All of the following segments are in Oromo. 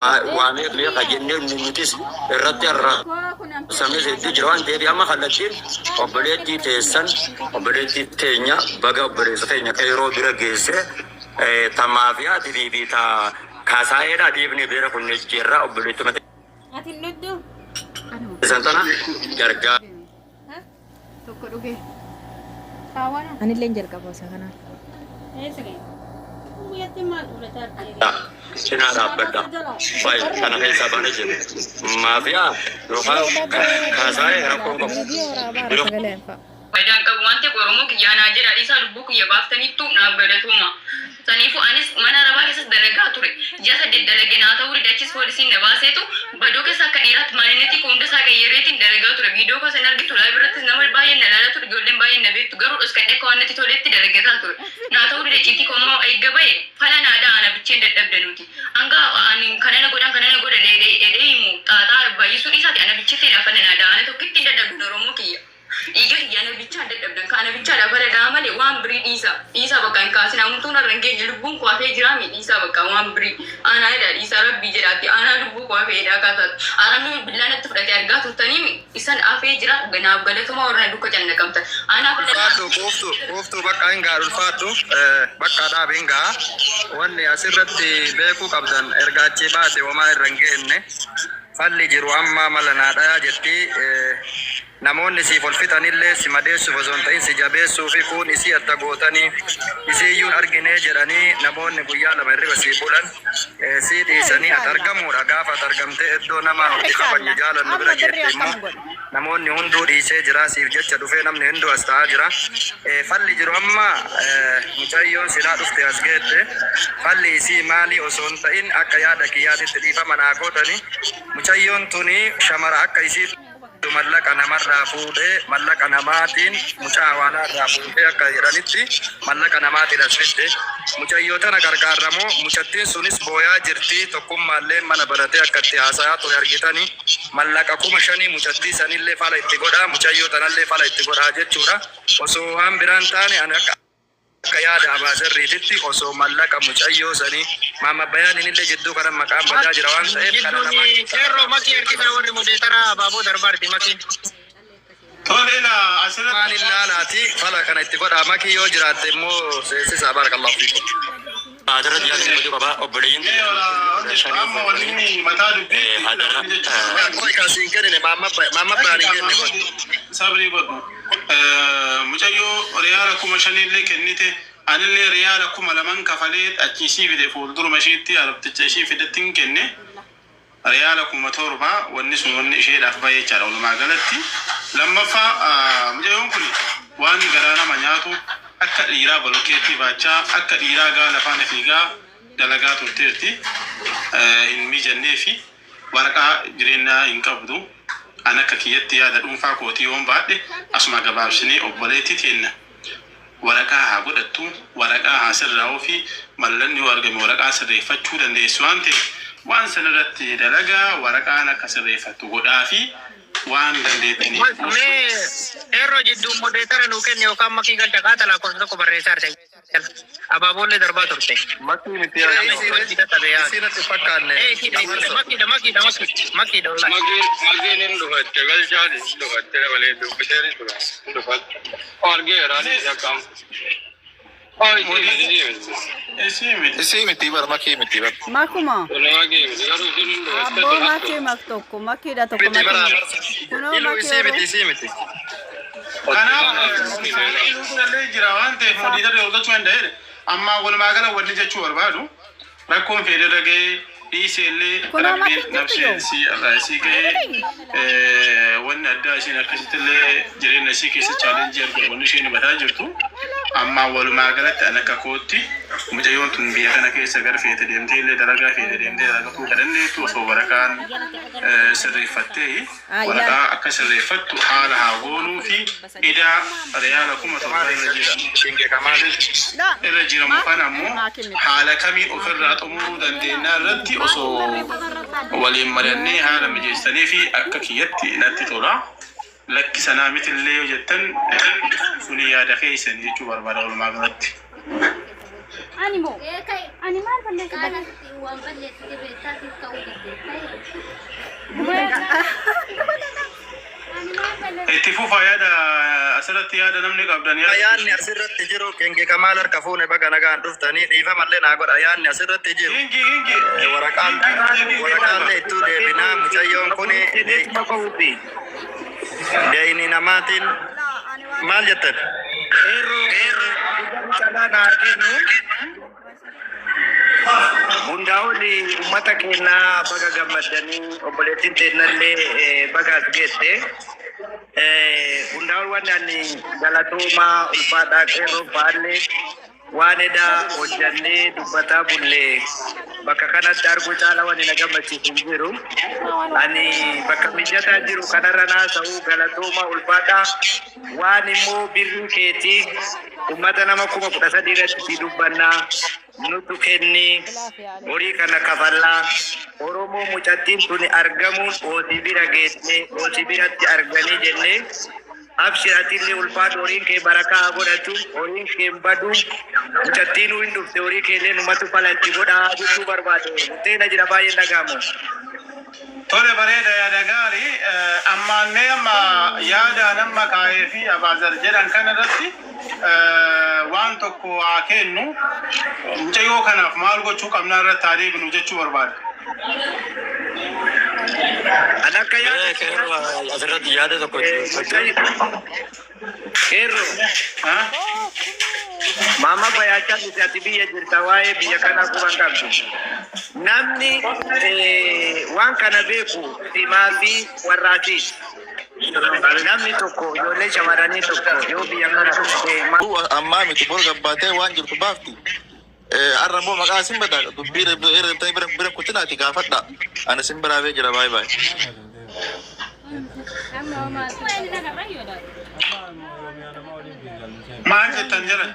Waa meeqa jennee nutis irratti arrabsames hedduu jira waan ta'eef, amma kallattiin obboleettii teessan, obboleettii teenya baga obboleessa keenya qeeroo bira geesse. Ta maafiyaatii fi ta kaasaa'eedhaa dhiifnee beera kunnee jirra. Obboleettuma Ati hin dhugdu? teessan tana gargaara. Tokko dhugee. Kaawwana. Anillee jalqaba isa kanaan. Eessa ga'e? Guyyatti maal fudhataa Cinaa dhaabbadha. Baay'ee kana keessaa baanee jiru. Maafiyaa yookaan kaasaa'ee rakkoon qabu. Viidiyoo waraabaa Bira sagaleen fa'a. Faayidaan qabu waan ta'eef, Oromoo kiyyaa naa jedha dhiisaa, lubbuu kiyya baaftaniittu, naaf galatooma. Saniifuu anis mana arabaa keessas dalagaa ture. Ji'a 8 dalage, naa ta'uu dide, achis poolisiin na baaseetu badoo keessa akka dhiiraatti maaninnetii koo hunda isaa qayyareetiin dalagaa ture. Viidiyoo koo san argitu, live irrattis nama baay'een na ilaalaa ture, ijoolleen baay'een na beektu, garuu dhoskadhee akka waan natti toleetti dalagataa ture. Naa ta'uu dide. Icciitii koo immoo eegga bahe fala naa dha'a, ana bicheen dadhabde nuti. Hanga ani kanana godhan kanana godhan edhee himu xaaxaa baay'isuu dhiisaati, ana bichittiidha fala naa dha'a, ana tokkitti hin dadhabdan. Oromoo kiyya. Dhiiga kiyya ana bichaan dadhabdan ka ana bichaadha fala dha'a malee waan birii dhiisa dhiisaa, bakka hin kaasin, hamtuun har'a hin geenye, lubbuun koo hafee jiraami, dhiisaa bakka waan birii anaa jedha, dhiisaa, rabbii jedhaati, anaa lubbuu koo hafee jedhaa kaasaati. Aramni billaa natti fudhate argaa turtaniimi, isan hafee jira. Naaf galatoomaa warra na dukka cannaqamtan, anaa fala dha'a. Ulfaadhu, quuftu, quuftu, bakka hin gaa, ulfaadhu, bakka dhaabi, hin gaa. Wanni asirratti beekuu qabdan, erga achii baate homaa irra hin geenne. Falli jiru amma mala naa dhayaa jetti. Namoonni siif ol fixanillee si madeessuuf osoo hin ta'in si jabeessuu fi kuun isii atta gootanii isii iyyuun arginee jedhanii namoonni guyyaa 2 hirriba sii bulan sii dhiisanii ati argamuudha. Gaafa ati argamtee iddoo nama nuti kabajnu jaalannu bira geette immoo namoonni hunduu dhiisee jira, siif jecha dhufee namni hunduu as ta'aa jira. Falli jiru amma mucayyoon silaa dhufte as geette falli isii maali osoo hin ta'in, akka yaada kiyyaatitti, dhiifama naa gootanii, mucayyoon tuni shamara akka isii mallaqa namarraa fuudhee, mallaqa namaatiin mucaa hawaalaa irraa fuutee akka jedhanitti mallaqa namaatiin as fidde. Mucayyoo tana gargaarramoo? Mucattiin sunis booyaa jirti. Tokkummaallee mana baratee akka itti haasayaa ture argitani. Mallaqa 5000 mucattii sanillee fala itti godhaa, mucayyoo tanallee fala itti godhaa jechuudha. Osoo waan biraan taane, ani akka yaada Abaazarriititti, osoo mallaqa mucayyoo sanii Maamma Bayaaniinillee jidduu kana maqaan badaa jira waan ta'eef kana Jidduun lamaan keessaa qeerroo lama makii ergisaa, warri modeetara abaaboo darbaarti makiin. Tole, ilaa asirratti Waan ilaalaati fala kana itti godhaa. Makii yoo jiraatte immoo seensisaa. Baarakallahu fiikum. Asirratti yaadni dubbachuu qaba. Obboleeyyiin Mee wala wanni shanii amma wanni mataa dubbiitti hadara wanni jechuu barbaadu. Qoy kan siin kennine Maamma Bayaan hin kenne, qoy. Sabrii godhu. Mucayyoo riyaala 5000 illee kennite, anillee riyaala 2000n kafalee achi ishii fide, fuulduruma ishiitti arabticha ishii fidetti hin kenne. Riyaala 7000 wanni sun wanni isheedhaaf bahe jechaadha walumaa galatti. Lammaffaa, mucayyoon kun waan garaa nama nyaatu akka dhiiraa bolokkeettii baachaa, akka dhiiraa gaala faana fiigaa dalagaa turteerti. Hin mijannee fi waraqaa jireenyaa hin qabdu. An akka kiyyatti, yaada dhuunfaa kootii yoon baadhe, asuma gabaabsinee obboleettii teenna waraqaa haa godhattu, waraqaa haa sirraa'uu fi mallanni yoo argame waraqaa sirreeffachuu dandeessi waan ta'eef, waan san irratti dalagaa, waraqaan akka sirreeffattu godhaa fi waan dandeettaniif. Mee qeerroo jidduun modeetara nuu kenni yookaan makii galcha, qaata lakkoofsa tokko barreessaa jirte. Abaaboollee darbaa turte. Makii miti. Nama itti hojii dadhabe yaadu. Isii natti fakkaanne. Ee, isiidha, isiidha, makiidha, makiidha, makiidha, makiidha, wallahi. Makiin hin dhufatte, galchaan hin dhufatte, dabalee dubbisee hin dhufa hin dhufatte. Argeera ani akkam. Oh, isii miti, isii miti. Isii miti. Isii miti bar, makii miti bar. Makuma. Tole, makii miti, garuu isiin hin dhufatte. Abboo, makii mak tokko makiidha, tokko Miti bara. makii. Kunoo Iluu makii isii miti, oroo. isii miti. Kanaaf iluu birallee jira waan ta'eef modiitarri hordofuu danda'eera. Amma walumaa gala wanni jechuu barbaadu, rakkoon fedhe ga'ee dhiisee illee Kunoo rabbiin makiin jirtu nafseen yoo. isii irraa isii ga'ee, wanni addaa isheen akkasitti illee jireenya isii keessa challenge argatu wanni isheen himataa jirtu. Amma walumaa galatti an akka kootti, mucayyoon tun biyya kana keessa gara feete deemtee illee dalagaa feete deemtee dalagatuu ka dandeettu osoo waraqaan sirreeffattee, waraqaa akka sirreeffattu haala haa goonuu fi idaa riyaala 7000 irra jira Shinge kamaal. Irra jiramu kana ammoo haala kamiin ofirraa xumuruu dandeenyaa irratti osoo waliin mari'annee haala mijeessanii fi akka kiyyatti natti tola. Lakki sanaa mitillee yoo jettan, suni yaada keessan jechuu barbaada walumaa galatti. Ani moo? Ani maal balleessa? Itti fufa yaada asirratti yaada namni qabdan yaada. Yaanni asirratti jiru Kingi Kamaal harka fuune baga nagaan dhuftanii dhiifamallee naa godha. Yaanni asirratti jiru Kingi kingi. Waraqaan waraqaalee ittuu deebinaa mucayyoon kun deeyni namaatiin maal jettan? Hundaa oli uummata keenyaa baga gammaddanii obboleettiin teennallee baga as geette. Hundaa ol wanni ani galatoomaa ulfaadhaa qeerroo fa'aallee waan edaa hojjannee dubbataa bullee bakka kanatti arguu caala wanni na gammachiisu hin jiru. Ani bakka mijataa jiru kanarra naasa'u galatoomaa ulfaadhaa waan immoo birrii keetii uummata nama 13,000 irratti si dubbannaa nutu kenni horii kana kafallaa Oromoo mucattiin tuni argamuun oosii bira geesse oosii biratti arganii jennee abshir atillee ulfaadhu horiin kee barakaa haa godhatu horiin kee hin badu mucattiinuu hin dhufte horii keellee numatu fala itti godhaa jechuu barbaade murteena jira baay'een dhaga'amu. Tole bareeda yaada gaarii ammaan mee amma yaada nama kaa'ee fi abaazar jedhan kana irratti waan tokko haa kennu mucayyoo kanaaf maal gochuu qabnaa irratti haa deebinu jechuu barbaada. An akka yaada Qeerroo asirratti yaada tokko qeerroo Maama bayaachaa miti ati biyya jirta waa'ee biyya kanaa quban qabdu. Namni waan kana beeku simaa fi warraatiis. Namni tokko ijoollee shamarranii tokko yoo biyya kana dhufte Ammaa miti bor gabbaatee waan jirtu baafti. Arra immoo maqaa isin badaa dubbii irra bira bira kutinaati gaafadha. Ani isin biraa bee jira baay'ee baay'ee. Maal jettan jedhan?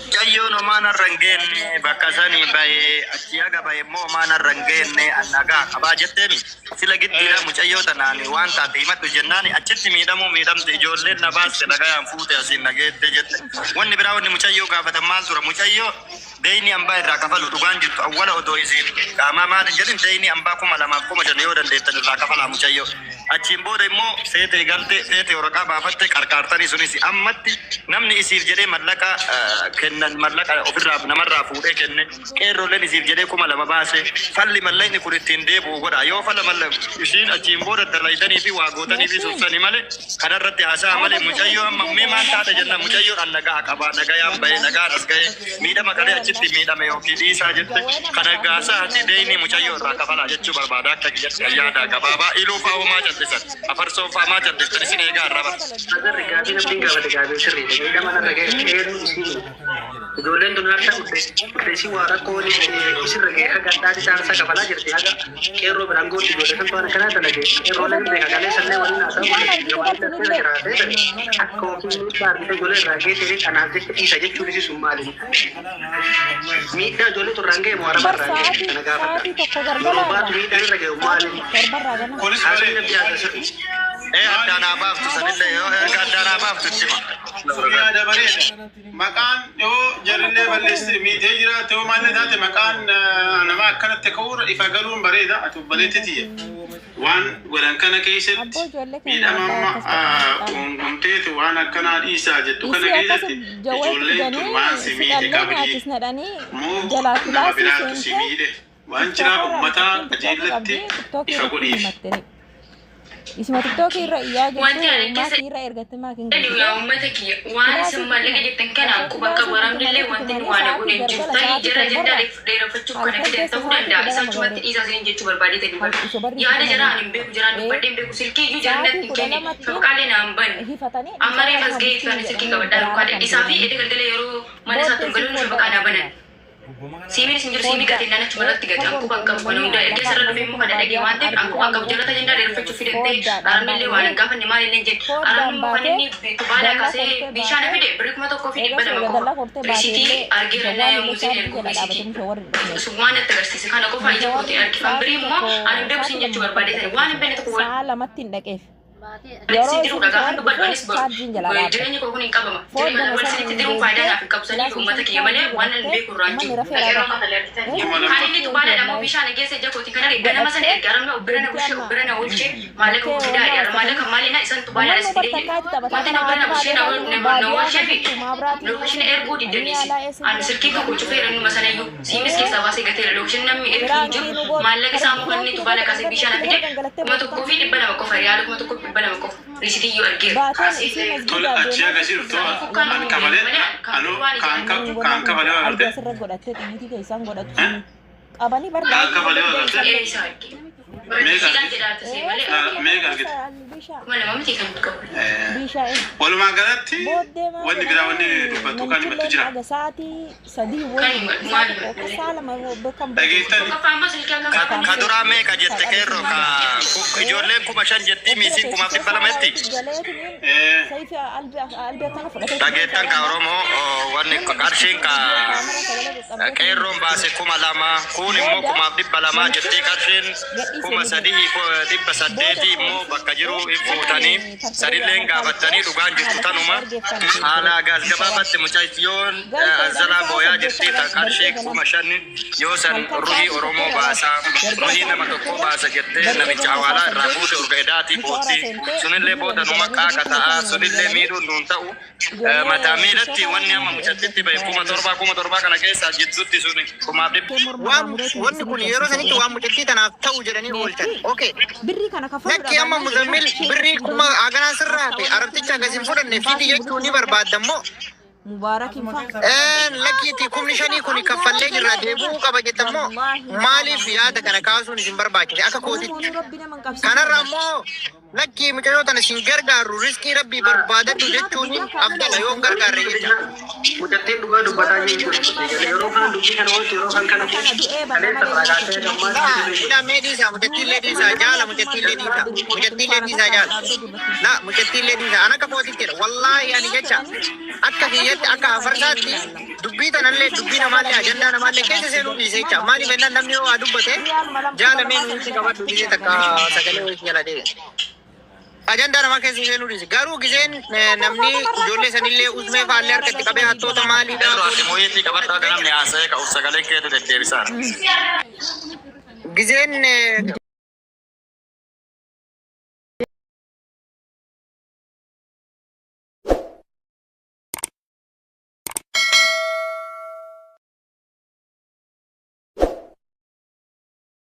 Mucayyoon homaan har'a hin geenne bakka sanii bahee achi haga bahe immoo homaan har'a hin geenne an nagaa qabaa jetteemi. Sila giddiidha mucayyoo tanaan waan taate himadhu jennaan achitti miidhamuu miidhamte ijoolleen na baaste nagayaan fuute asiin nageette jette. Wanni biraa wanni mucayyoo gaafatan maal tura mucayyoo deeyni hambaa irraa kafalu dhugaan jirtu awwala odoo isiin qaamaa maal hin jedhin deeyni hambaa 2,000 5,000 yoo dandeettan irraa kafalaa mucayyoo. Achiin booda immoo seetee galte seetee waraqaa baafatte qarqaartanii sunis ammatti namni isiif jedhee mallaqa kennan mallaqa ofirraa namarraa fuudhee kenne qeerrooleen isiif jedhee 2,000 baase falli mallaqni kun ittiin deebi'u godha yoo fala malla isiin achiin booda dalaydanii fi waa gootanii fi sursanii malee kanarratti haasa'a malee mucayyoo amma mee maal taate jenna mucayyoon an nagaa qabaa nagayaan bahee nagaan as gahee miidhama kalee achitti miidhame yookiin dhiisaa jette kana gaasaati deeyni mucayyoo irraa kafalaa jechuu barbaada akka kiyyatti yaada gabaabaa iluu fa'aa homaa callisan afarsoo fa'aa maa callistan isin eegaa irraa bara. Agarri gaafii namni gaafate gaafii sirriidha. Miidhama narra ga'e eenyu isiin ijoolleen tun harka dhufte waa rakkoo isirra ga'e haga addaati saarsaa kafalaa jirti haga qeerroo biraan gootti ijoollee kan to'an akkanaa dalage qeerrooleen beeka galee sallee waliin haasaa waliin jiraatee akka ofii miidhaa argite ijoollee irraa geessee anaaf jecha dhiisa jechuun isi sun maali? Miidhaa ijoollee turraan ga'e moo araba Bar irraan ga'e sa'aatii kana gaafadha. sa'aatii tokko Yeroo galgala baatu irraa miidhaan irra ga'e maali? torbarraa ganama. Kunis Haasofni bareeda. nabdi haasa sirri. Ee addaan haa baaftu sanillee yoo erga addaan haa baaftu itti hima. Yaada bareeda. Maqaan yoo jarillee balleessite miidhee jiraate yoo maallee taate maqaan nama akkanatti ka'uurra ifa galuun bareeda ati obboleetti tiyya. Waan godhan kana keessatti Abboo ijoollee keenya miidhama abbaa amma akkas godhan. ungumteetu waan akkanaa dhiisaa jettu kana Isii akkas keessatti jawweetti ijoolleen tun fidanii waan si si miidhe dhallee qabdi nyaachisnadhanii moo jalaa nama kilaasii biraatu si seentee miidhe waan jiraa tiktookii ummataa irraa tiktookii qajeellatti qabdii tiktookii ifa irratti godhiif. himattee. Isuma tiktookii irra iyyaa Wanti jirtu ani keessa maakii irra ergatte maakiin yaa galchite. uummata kiyya waan Kilaasii isin maallaqa jettan kanaan osoo quba qabu kilaasii haramnillee itti wanti malee waan sa'aatii godhe hin jiru. galgala Tarii sa'aatii jara ajandaa torbarraa dheerafachuuf kana halkan fidan keessa ta'uu sa'aatii danda'a. kudha Isa lama achumatti godhe. dhiisaa isin jechuu barbaadeetanii bara. Isa barri Yaada itti jaraa malee. ani hin beeku jaraan dubbadhee hin beeku silkii iyyuu jarri Sa'aatii natti hin kudha kenne lamatti shafaqaalee naan banne. hifatanii Amma dhiisanii reef as ga'ee habistii ifaan silkii jedhanii qabadhaa biraa rukkaadha. kan Isaa fi deemanii. edda galgala yeroo mana isaa Booddee tolgaluun si shafaqaa naa foddaadha banan. Siimiin isin jiru siimii Foddaa gatiin naan achuma irratti gate fagoo ankuba hin qabu kana miti hundaa erga lafa isarra dhufe immoo kana dhagee waan ta'eef ankuba hin qabu argee jalata ajandaa dheerafachuuf fidan ta'e foddaadhaan arabnillee waan hin baatee gaafanne maalillee hin jedhe foddaan arabni immoo kan baatee inni baadaa dallaa kaasee kortee bishaan baatee fide birrii 1,200 eegas erga qofa dallaa kortee risiitii baateellee argeera jawwaalillee yommuu isin chaarjii ergu jala risiitii dhaabatanii warri hin dhufneef. sun waan natti agarsiise kana qofa ija Jawwaarri kootiin argifan sa'aatii birii immoo tokko ani hin beeku sa'aatii sin jechuu lama barbaadeetani waan hin beekne tokko sa'a lamatti hin dhaqeef. Yeroo Isin diruu isin dhagaa toora kan dubbadhu dhufu anis boru. chaarjiin jalaa dhaabbata. Jireenyi koo kun hin qabama. Boodduma Wal sana isinitti hin diruun faayidaa deemtee naaf hin qabu. Saniif silaasuma uummata san kiyya malee chaarjii waan ani godhattee beeku irraa hin uummanni jiru. rafeera bara. Kan inni tubaadha ammoo bishaan geessa ija kootiin kan arge ganama sana erga aramna obbira na bulchee obbira na oolchee maallaqa koo fidaa jedha maallaqa maalina isan tubaadha Uummanni as fidee bar jedhe takkaatti taphataa wanti na kana obbira na haati bulchee baadiyyaa na baadiyyaa oolchee fi kan maabiraatiin lookishin erguu manni diddaniisi yaalaa eessa ani jira? silkii koo cufeera numa sanayyuu siimis keessaa baasee gateera lookishin namni ergu hin Biraankii jiru nu goote maallaqa isaa immoo kan inni biraankii nu tubaala goote kaasee kan bishaan gargar fide gangalattee kuma booda tokkoo fi 200 qofa riyaala 1200 qofa risiitiyyuu argeera. Baateen isii Tole masgiidaa achi deemaa agarsiiftu jirtu Saniifuu kan an nu kafalee malee kan anu waan kaan ijaan kaan kafalee Argaa agarte sirra godhattee xiyyiitii keessaan godhatu suni. Qabanii bar kaan laayifii kafalee godhuu agarte isaallee. Ee isa arge. meeqa Barsiisaan argite jedhaa tasee malee meeqa argite Bishaa. 2000 miti kan qabu. Bishaa. Walumaa galatti Booddee maal wanni biraa wanni dubbattu kan himattu namtichillee jira. haga sa'aatii 3 Kan wayii maal sa'a 1 akka sa'a 2 bakka Dhageettani Tokkoffaa ammoo silkii akka Ka kaafamee ka duraa meeqa jette qeerroo ka ijoolleen 5000 jetti miisiin 200,000 tti. Dhageettan ka Oromoo oh, wanni qarshiin ka qeerroon baase 2000 kuun immoo 2,200 jetti qarshiin 3,800 immoo bakka jiru hin fuutanii sanilleen gaafattanii dhugaan jirtu tanuma haala gaas gabaabatti mucayyoon azalaa booyaa jirti ta qarshii 5000 yoo san ruhii Oromoo baasa ruhii nama tokkoo baasa jettee namicha hawaalaa irraa fuute urga edaatii bootti sunillee booda numa qaaqa ta'a sunillee miidhuun nuun ta'u mataa miilatti wanni amma mucattitti bahe 7000 7000 kana keessaa jidduutti suni kumaaf dhibba Waan wanni kun yeroo sanitti waan mucattii tanaaf ta'u jedhanii oolchan. Okay. Birrii kana kafaluudhaaf Lakki amma Muzammil birrii kuma haganaa sirraa hafe arabticha akkas hin fudhanne fidi jechuu ni barbaadda immoo. Mubaarakin faa. Lakkiitti 5000 kun kaffallee jirra deebi'uu qaba jetta immoo maaliif yaada kana kaasuun isin barbaachise akka kootitti. Oromoon rabbi nama hin qabsiisu. Kanarra ammoo lakkii mucayyoo tana sin gargaarru riskii rabbii barbaadadhu jechuun afdala yoo hin gargaarre jecha. Mucattiin dhugaa dubbataa jirtu yeroo kana dubbii kana oolchu yeroo kan kana Kana du'ee bada kaleessa malee irraa kaasee Laa ilaa mee dhiisaa mucattiillee dhiisaa jaala mucattiillee dhiisaa mucattiillee dhiisaa jaala. La mucattiillee dhiisaa an akka kootitti jedha wallaahi ani jecha akka kiyyatti akka hafarsaatti dubbii tanallee dubbii namaallee ajandaa namaallee keessa seenuu dhiise jecha maaliif jennaan namni yoo waa dubbate jaala mee nuti qabadhu gisee takka sagalee wayii jala deeme. Ajandaa namaa keessa seenuu dhiise garuu giseen namni ijoollee sanillee usmee faallee harkatti qabee hattoota maaliidha Qeerroo ati mooyeetii qabadhaa ganamni haasa'ee ka'uuf sagaleen keetu deddeebisaara. giseen